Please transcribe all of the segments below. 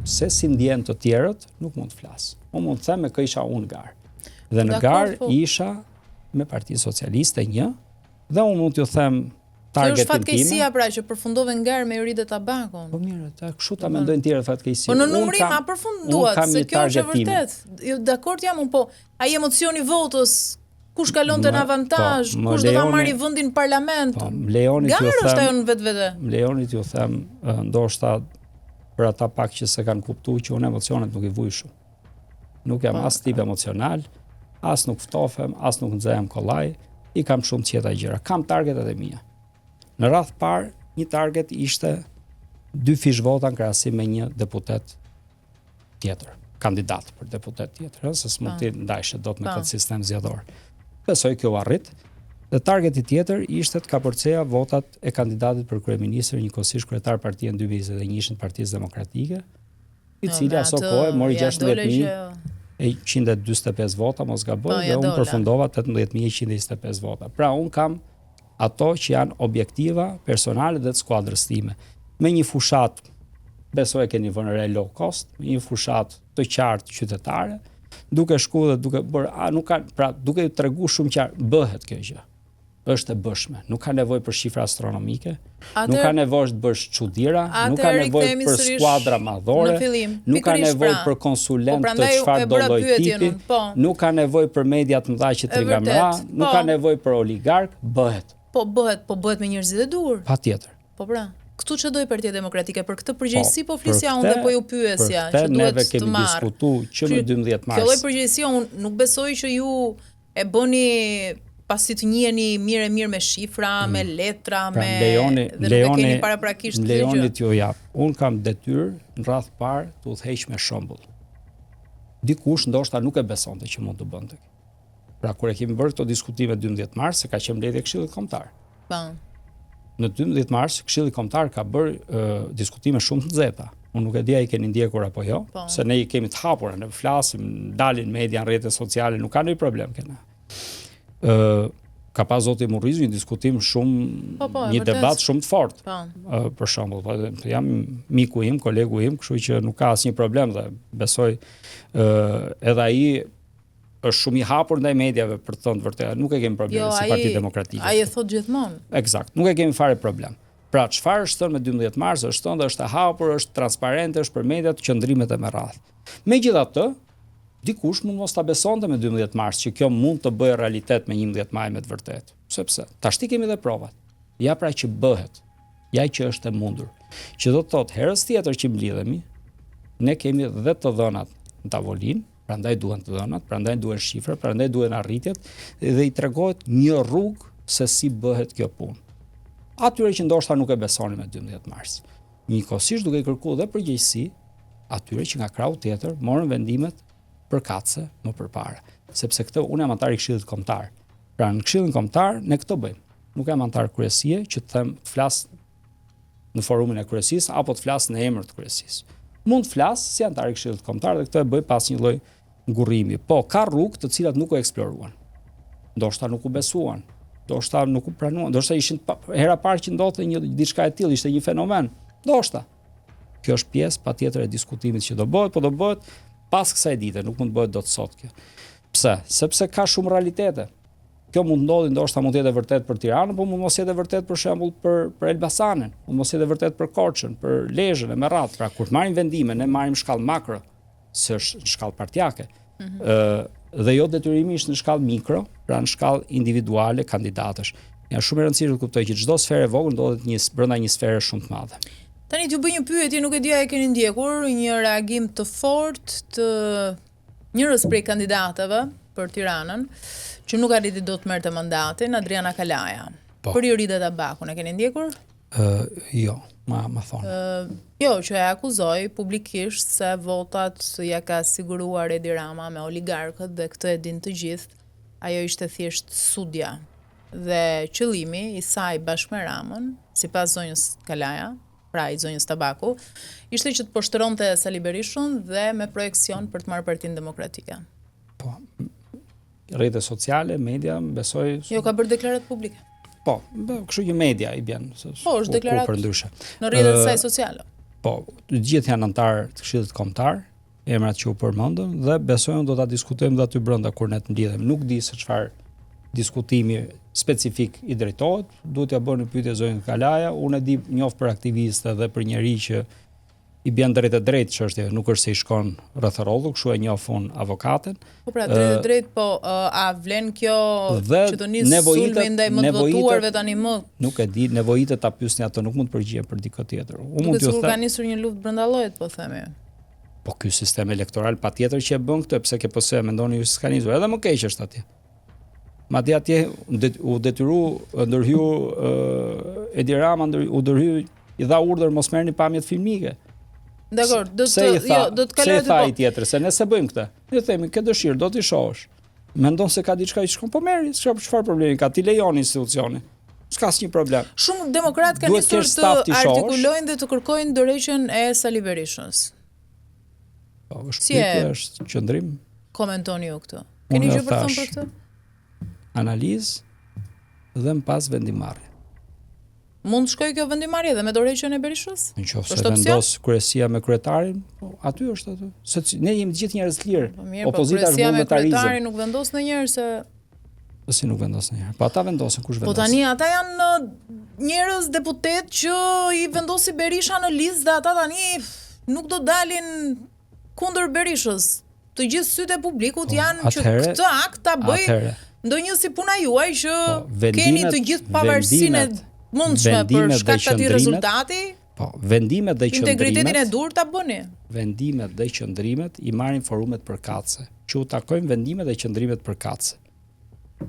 Se si ndjen të tjerët, nuk mund të flas. Unë mund të them me kë isha unë garë. Dhe në garë po. isha me Partinë Socialiste një, dhe unë mund t'ju them targetin tim. Kjo është fatkeqësia pra që përfundove në garë me Jorida Tabakun. Po mirë, ta kështu ta mendojnë tjerët fatkeqësi. Po në numrim a përfunduat se kjo është e vërtetë. Jo dakord jam unë, po ai emocioni i votës kush kalonte në avantazh, po, kush do ta marrë vendin në parlament. Po, më lejoni t'ju them. Garë është ajo në vetvete. Më lejoni t'ju them, ndoshta për ata pak që s'e kanë kuptuar që unë emocionet nuk i vuj shumë. Nuk jam po. as tip emocional, as nuk ftofem, as nuk nxehem kollaj, i kam shumë të qeta gjëra. Kam targetet e mia. Në radhë parë, një target ishte dyfish vota në krahasim me një deputet tjetër, kandidat për deputet tjetër, ëh, se s'mund t'i ndajshe dot me këtë sistem zgjedhor. Besoj kjo u arrit. Dhe targeti tjetër ishte të kapërceja votat e kandidatit për kryeministër njëkohësisht kryetar partie në 2021 të Partisë Demokratike, i cili aso kohe mori 16145 vota, mos gaboj, po, dhe unë përfundova 18125 vota. Pra unë kam ato që janë objektiva personale dhe të skuadrës time. Me një fushatë, besoj e keni vënë re low cost, me një fushatë të qartë qytetare, duke shku dhe duke bërë, a nuk ka, pra duke ju tregu shumë qartë, bëhet kjo gjë. Është e bëshme, nuk ka nevojë për shifra astronomike, Atë, nuk ka nevojë të bësh çudira, nuk ka nevojë për skuadra madhore, nuk ka nevojë pra. për konsulent po, të çfarëdo lloj tipi, po. nuk ka nevojë për media të mëdha që të ngamra, nuk po. ka nevojë për oligark, bëhet. Po bëhet, po bëhet me njerëzit e duhur. Patjetër. Po pra. Këtu ç'e doi Partia Demokratike për këtë përgjegjësi po, po flisja unë dhe po ju pyesja që duhet të marrë. Kemi diskutu që më 12 mars. Kjo lloj përgjegjësie unë nuk besoj që ju e bëni pasi të njiheni mirë e mirë me shifra, mm. me letra, pra, me lejoni, dhe nuk e keni paraprakisht këtë gjë. Lejoni t'ju jap. Unë kam detyrë në radhë parë të udhëheq me shembull. Dikush ndoshta nuk e besonte që mund të bënte. Pra kur e kemi bërë këto diskutime 12 mars, se ka qenë mbledhje e Këshillit Kombëtar. Po. Në 12 mars Këshilli Kombëtar ka bërë uh, diskutime shumë të nxehta. Unë nuk e di a i keni ndjekur apo jo, po. se ne i kemi të hapura, ne flasim, dalin media në rrjetet sociale, nuk ka ndonjë problem kena. Ë uh, ka pas zoti Murrizi një diskutim shumë po, po, një debat shumë të fortë. Po. Uh, për shembull, po jam miku im, kolegu im, kështu që nuk ka asnjë problem dhe besoj ë uh, edhe ai është shumë i hapur ndaj mediave për të thënë të vërtetën. Nuk e kemi problem jo, si Parti Demokratike. Ai e thotë gjithmonë. Eksakt, nuk e kemi fare problem. Pra çfarë është thënë me 12 mars, është thënë dhe është e hapur, është transparente, është për mediat, qëndrimet e me radhë. Megjithatë, dikush mund mos ta besonte me 12 mars që kjo mund të bëhej realitet me 11 maj me të vërtetë. Sepse tashti kemi dhe provat. Ja pra që bëhet. Ja që është e mundur. Që do të thotë herës tjetër që mblidhemi, ne kemi dhe të dhënat në tavolinë, prandaj duhen të dhënat, prandaj duhen shifra, prandaj duhen arritjet dhe i tregohet një rrugë se si bëhet kjo punë. Atyre që ndoshta nuk e besonin me 12 mars. Njëkohësisht duke i kërkuar dhe përgjegjësi atyre që nga krahu tjetër morën vendimet përkatëse më përpara. Sepse këtë unë jam anëtar i Këshillit Kombëtar. Pra në Këshillin Kombëtar ne këtë bëjmë. Nuk jam anëtar kryesie që të them të flas në forumin e kryesisë apo të flas në emër të kryesisë. Mund të flas si anëtar i Këshillit Kombëtar dhe këtë e bëj pa asnjë lloj ngurrimi. Po ka rrugë të cilat nuk u eksploruan. Ndoshta nuk u besuan, ndoshta nuk u pranuan, ndoshta ishin pa, hera parë që ndodhte një diçka e tillë, ishte një fenomen. Ndoshta. Kjo është pjesë patjetër e diskutimit që do bëhet, po do bëhet pas kësaj dite, nuk mund të bëhet dot sot kjo. Pse? Sepse ka shumë realitete. Kjo mund të ndodhi ndoshta mund të jetë e vërtetë për Tiranën, po mund mos jetë e vërtetë për shembull për për Elbasanin, mund mos jetë e vërtetë për Korçën, për Lezhën e me radhë. Pra kur të marrim vendime, ne marrim shkallë makro, se është në shkallë partiake. Ëh mm -hmm. dhe jo detyrimisht në shkallë mikro, pra në shkallë individuale kandidatësh. Ja shumë e rëndësishme të kuptoj që çdo sferë e vogël ndodhet një brenda një sfere shumë të madhe. Tani t'ju bëj një pyetje, nuk e di a e keni ndjekur, një reagim të fortë të njërës prej kandidateve për Tiranën, që nuk arriti dot të merrte mandatin, Adriana Kalaja. Po. Për Jorida Tabakun, e keni ndjekur? Ë, uh, jo, ma ma thoni. Ë, uh, jo, që e akuzoi publikisht se votat ia ka siguruar Edi Rama me oligarkët dhe këtë e dinë të gjithë. Ajo ishte thjesht sudja. Dhe qëllimi i saj bashkë me Ramën, sipas zonjës Kalaja, pra i zonjës Tabaku, ishte që të poshtëronte Sali Berishën dhe me projeksion për të marrë Partinë Demokratike. Po. Rrjete sociale, media, besoj Jo, ka bërë deklaratë publike. Po, kështu që media i bjen. Po, është deklaratë. Për ndryshe. Në rrjetet e saj sociale. Po, të gjithë janë anëtarë të Këshillit Kombëtar, emrat që u përmendën dhe besoj unë do ta diskutojmë dhe aty brenda kur ne të mblidhemi. Nuk di se çfarë diskutimi specifik i drejtohet, duhet t'ia bëni pyetje zonjës Kalaja, unë e di njoh për aktiviste dhe për njeri që i bjen drejt e drejt çështjeve, nuk është se i shkon rreth rrotull, kështu e njoh unë avokaten. Po pra, drejt e drejt, po a vlen kjo që të nisë sulmi ndaj më të votuarve tani më? Nuk e di, nevojitet ta pyesni atë, nuk mund të përgjigjem për dikë tjetër. Unë mund t'ju them. Ka nisur një luftë brenda llojit, po themi. Po ky sistem elektoral patjetër që e bën këtë, pse ke PS mendoni ju se s'ka nisur, edhe më keq është atje. Madje atje u detyru ndërhyu Edi Rama ndër, u ndërhy i dha urdhër mos merrni pamjet filmike. Dakor, do të jo, do të kaloj aty. Po. Ai tjetër, se ne s'e bëjmë këtë. Ne themi ke dëshirë, do t'i shohësh. Mendon se ka diçka që shkon, po merri, s'ka çfarë problemi ka, t'i lejon institucioni. S'ka asnjë problem. Shumë demokratë kanë nisur të artikulojnë dhe të kërkojnë dorëheqjen e Sali Berishës. Po, është si pyetje, është qëndrim. Komentoni ju këtë. Keni gjë për të thënë për këtë? Analizë dhe më pas vendimmarrje. Mund të shkojë kjo vendimmarrje dhe me dorëheqjen e Berishës? Në qoftë se vendos kryesia me kryetarin, po aty është aty. Se ne jemi të gjithë njerëz të lirë. Po mirë, po Opozita është vullnetarizëm. Me kryetarin nuk vendos ndonjëherë se Po si nuk vendos ndonjëherë. Po ata vendosin kush po vendos. Po tani ata janë njerëz deputetë që i vendosi Berisha në listë dhe ata tani nuk do dalin kundër Berishës. Të gjithë sytë e publikut po, janë që këtë akt ta bëjë ndonjë si puna juaj që po, keni të gjithë pavarësinë e mundshme për shkak të atij rezultati. Po, vendimet dhe qëndrimet. Integritetin e duhur ta bëni. Vendimet dhe qëndrimet i marrin forumet përkatëse, që u takojnë vendimet dhe qëndrimet përkatëse.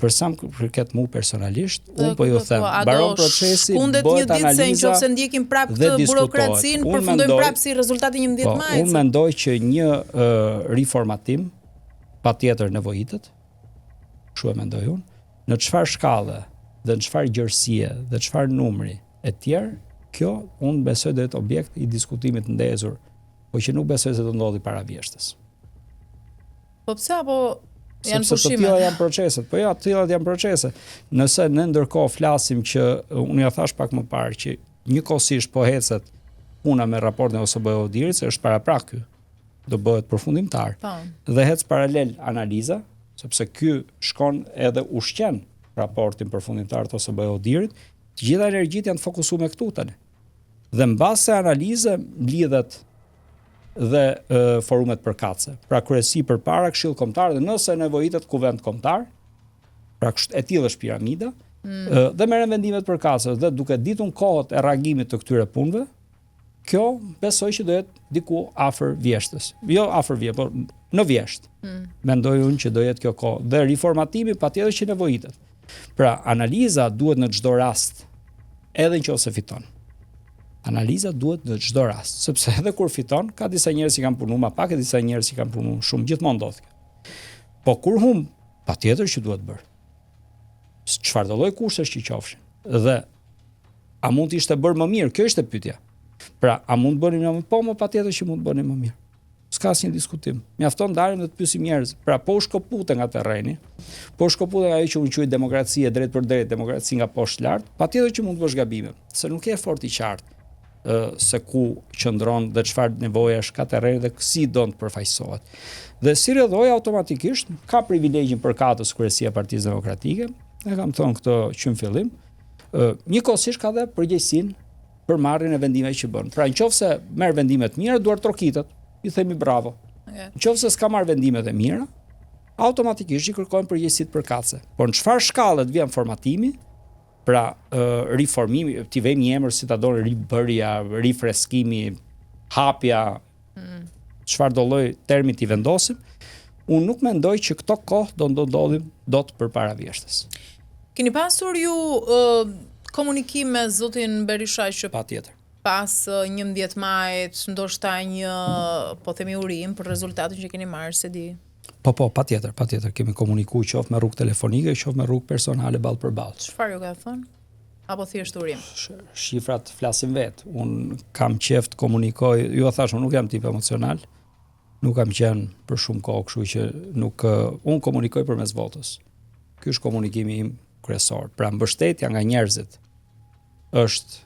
Për sa më përket mu personalisht, unë po ju them, po, mbaron procesi, bëhet një ditë se nëse ndjekim prapë këtë burokracinë, përfundojmë prapë si rezultati 11 po, majit. Unë mendoj që një uh, riformatim patjetër nevojitet. Kështu e mendoj unë. Në çfarë shkalle dhe në çfarë gjerësie dhe çfarë numri e tjerë, kjo unë besoj do jetë objekt i diskutimit të ndezur, po që nuk besoj se do ndodhi para vjeshtës. Po pse apo janë pushime? Sepse të tilla janë proceset. Po ja, të tilla janë procese. Nëse ne ndërkohë flasim që unë ja thash pak më parë që njëkohësisht po ecet puna me raportin e OSBE-ODIHR-it, se është paraprak ky. Do bëhet përfundimtar. Po. Dhe ec paralel analiza, sepse ky shkon edhe ushqen raportin përfundimtar të OSBE-ODIHR-it, të gjitha energjitë janë të fokusuar këtu tani. Dhe mbas analize mblidhet dhe e, forumet përkatëse. Pra kryesi përpara, Këshill Kombëtar dhe nëse nevojitet Kuvend Kombëtar, pra kështu e tillë është piramida, mm. e, dhe merren vendimet përkatëse dhe duke ditun kohët e reagimit të këtyre punëve, kjo besoj që do jetë diku afër vjeshtës. Jo afër vjeshtës, por në vjeshtë. Mm. Mendoj unë që do jetë kjo kohë dhe riformatimi patjetër që nevojitet. Pra, analiza duhet në çdo rast, edhe në qoftë se fiton. Analiza duhet në çdo rast, sepse edhe kur fiton, ka disa njerëz që kanë punuar më pak e disa njerëz që kanë punuar shumë, gjithmonë ndodh kjo. Po kur humb, patjetër që duhet bërë. Çfarëdo lloj kushtesh që qofshin. Dhe a mund të ishte bërë më mirë? Kjo ishte pyetja. Pra, a mund të bënim më mirë? Po, më patjetër që mund të bënim më mirë. S'ka asnjë diskutim. Mjafton dalim dhe të pyesim njerëz. Pra po u shkëpute nga terreni, po u shkëpute nga ajo që unë quaj demokraci e drejtpërdrejtë, demokraci nga poshtë lart, patjetër që mund të bësh gabime, se nuk je fort i qartë ë se ku qëndron dhe çfarë nevojash ka terreni dhe si don të përfaqësohet. Dhe si rrjedhojë automatikisht ka privilegjin përkatës kryesia e Partisë Demokratike, e kam thënë këtë që në fillim, ë njëkohësisht ka dhe përgjegjësinë për marrjen e vendimeve që bën. Pra në qoftë se merr vendime të mira, duartrokitet, i themi bravo. Okay. Në qoftë se s'ka marrë vendime të mira, automatikisht i kërkojmë përgjegjësitë përkatëse. Por në çfarë shkalle të vjen formatimi, pra uh, riformimi, t'i vëmë një emër si ta doni ribërja, rifreskimi, hapja, mm. çfarëdo lloj termi t'i vendosim, unë nuk mendoj që këto kohë do ndodhin dot përpara vjeshtës. Keni pasur ju uh, komunikim me zotin Berisha që patjetër pas 11 majit, ndoshta një, po themi urim për rezultatin që keni marrë, s'e di. Po, po, patjetër, patjetër, kemi komuniku qoftë me rrugë telefonike, qoftë me rrugë personale ballë për ballë. Çfarë ju ka thënë? Apo thjesht urim? Shifrat flasin vetë. Unë kam qejf të komunikoj, ju e thashë, unë nuk jam tip emocional. Nuk kam qenë për shumë kohë, kështu që nuk unë komunikoj përmes votës. Ky është komunikimi im kryesor. Pra mbështetja nga njerëzit është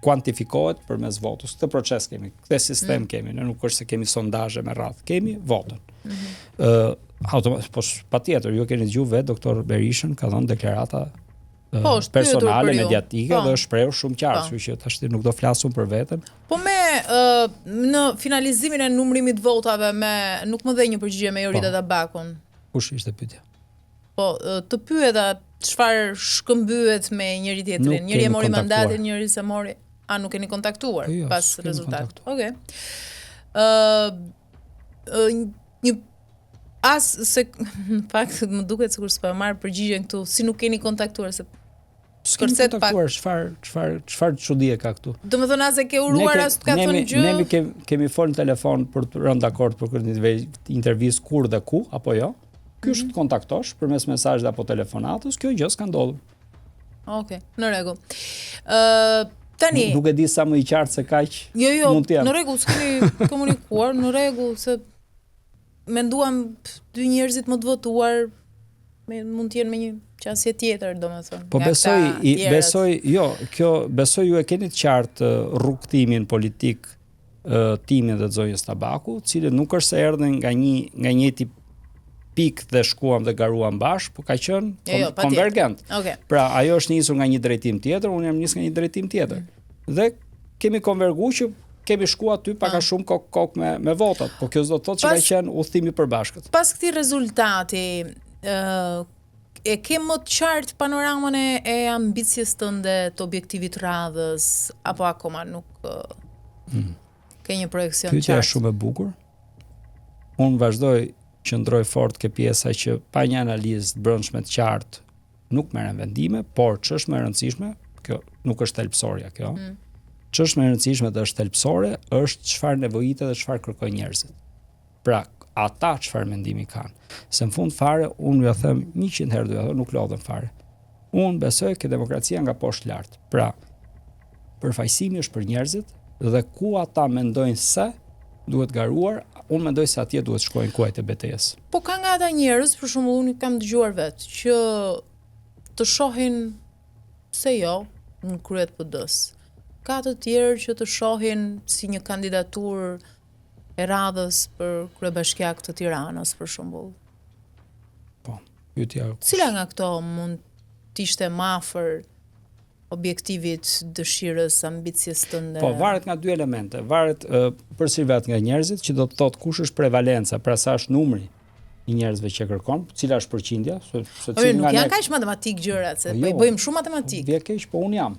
kuantifikohet përmes votës. Këtë proces kemi, këtë sistem mm. kemi, ne nuk është se kemi sondazhe me radhë, kemi votën. Ëh, mm -hmm. uh, po patjetër, ju e keni dëgjuar vetë doktor Berishën ka dhënë deklarata po, personale, mediatike po. dhe është shprehur shumë qartë, po. kështu që tashti nuk do flas unë për veten. Po me uh, në finalizimin e numrimit të votave me nuk më dhe një përgjigje me Jorida po. Tabakun. Kush ishte pyetja? Po, të pyeta çfarë shkëmbyet me njëri tjetrin. Njëri e mori mandatin, njëri s'e mori. A nuk keni kontaktuar po jo, pas rezultatit? Okej. Okay. Ë uh, një as se në fakt më duket sikur s'po e marr përgjigjen këtu, si nuk keni kontaktuar se S'kemi kontaktuar çfarë çfarë çfarë çudie ka këtu. Domethënë as e ke uruar as të ka thënë gjë. Ne kemi kemi folur në telefon për të rënë dakord për këtë intervistë kur dhe ku apo jo. Ky është mm -hmm. të kontaktosh përmes mesazhit apo telefonatës, kjo gjë s'ka ndodhur. Okej, okay, në rregull. Ë uh, tani nuk e di sa më i qartë se kaq. Jo, jo, mund të jem. Në rregull, s'kemi komunikuar, në rregull se menduam dy njerëzit më të votuar me mund të jenë me një qasje tjetër, domethënë. Po besoj, i, besoj, jo, kjo besoj ju e keni të qartë rrugëtimin politik timin dhe të zonjës Tabaku, të cilët nuk është se erdhën nga një nga njëjti pikë dhe shkuam dhe garuam bashkë, po ka qenë jo, jo, konvergent. Okay. Pra ajo është nisur nga një drejtim tjetër, unë jam nisur nga një drejtim tjetër. Mm. Dhe kemi konvergu që kemi shku aty pak a ah. shumë kokë kokë me me votat, po kjo s'do të thotë që ka qenë udhëtim i përbashkët. Pas këtij rezultati, ë e ke më të qartë panoramën e, e ambicies tënde të objektivit radhës apo akoma nuk mm. ke një projeksion të qartë? Pyetja është shumë e bukur. Unë vazhdoj qëndroj fort ke pjesa që pa një analizë të brendshme të qartë nuk merren vendime, por ç'është më e rëndësishme, kjo nuk është thelbësorja kjo. Mm. Ç'është më e rëndësishme dhe është thelbësore është çfarë nevojitet dhe çfarë kërkojnë njerëzit. Pra, ata çfarë mendimi kanë. Se në fund fare unë jua them 100 herë do jua them, nuk lodhem fare. Unë besoj ke demokracia nga poshtë lart. Pra, përfaqësimi është për njerëzit dhe ku ata mendojnë se duhet garuar, unë mendoj se atje duhet shkojnë kuajt e betejës. Po ka nga ata njerëz, për shembull unë kam dëgjuar vetë që të shohin pse jo në krye të PD-së. Ka të tjerë që të shohin si një kandidaturë e radhës për kryebashkiak të Tiranës për shembull. Po, pyetja. Cila nga këto mund të ishte më afër objektivit, dëshirës, ambicies tënde? Po, varet nga dy elemente. Varet uh, përsëri varet nga njerëzit, që do të thotë kush është prevalenca, pra sa është numri i njerëzve që kërkon, cila është përqindja, se se po, nuk janë kaq matematik gjërat, se po, jo, po i bëjmë shumë matematik. Vjen keq, po unë jam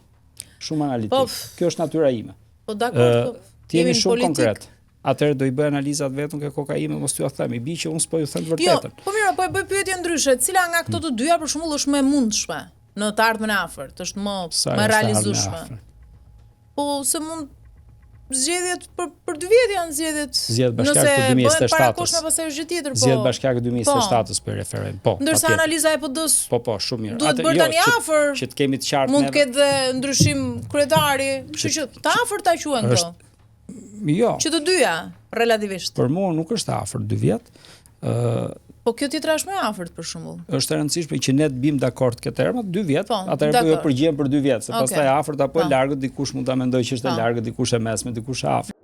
shumë analitik. Po, Kjo është natyra ime. Po dakord, po. Të jemi shumë konkret. Atëherë do i bëj analizat vetëm ke koka ime, mos t'jua them. I bi që unë s'po ju them të jo, vërtetën. Jo, po mirë, po e bëj pyetjen ndryshe. Cila nga këto të dyja për shembull është më e mundshme në të ardhmen e afërt, është më më e realizueshme? Po se mund zgjedhjet për për dy vjet janë zgjedhjet. Zgjedhjet bashkiake të 2027-s. Nëse parakohshme pastaj është gjë tjetër, po. Zgjedhjet bashkiake 2027-s po, po i referojmë. Po. Ndërsa analiza e PD-s. Po, po, shumë mirë. Duhet bërë jo, tani afër. Që të kemi të qartë Mund të ketë dhe ndryshim kryetari, kështu që të afërt ta quajmë këto. Jo. Që të dyja, relativisht. Për mua nuk është afër dy vjet. Ë Po kjo tjetra është më e afërt për shembull. Është e rëndësishme që ne të bim dakord ke termat dy vjet, po, atëherë po ju përgjigjem për dy vjet, se okay. pastaj afërt apo e po. largët dikush mund ta mendojë që është e po. largët, dikush e mesme, dikush e afërt.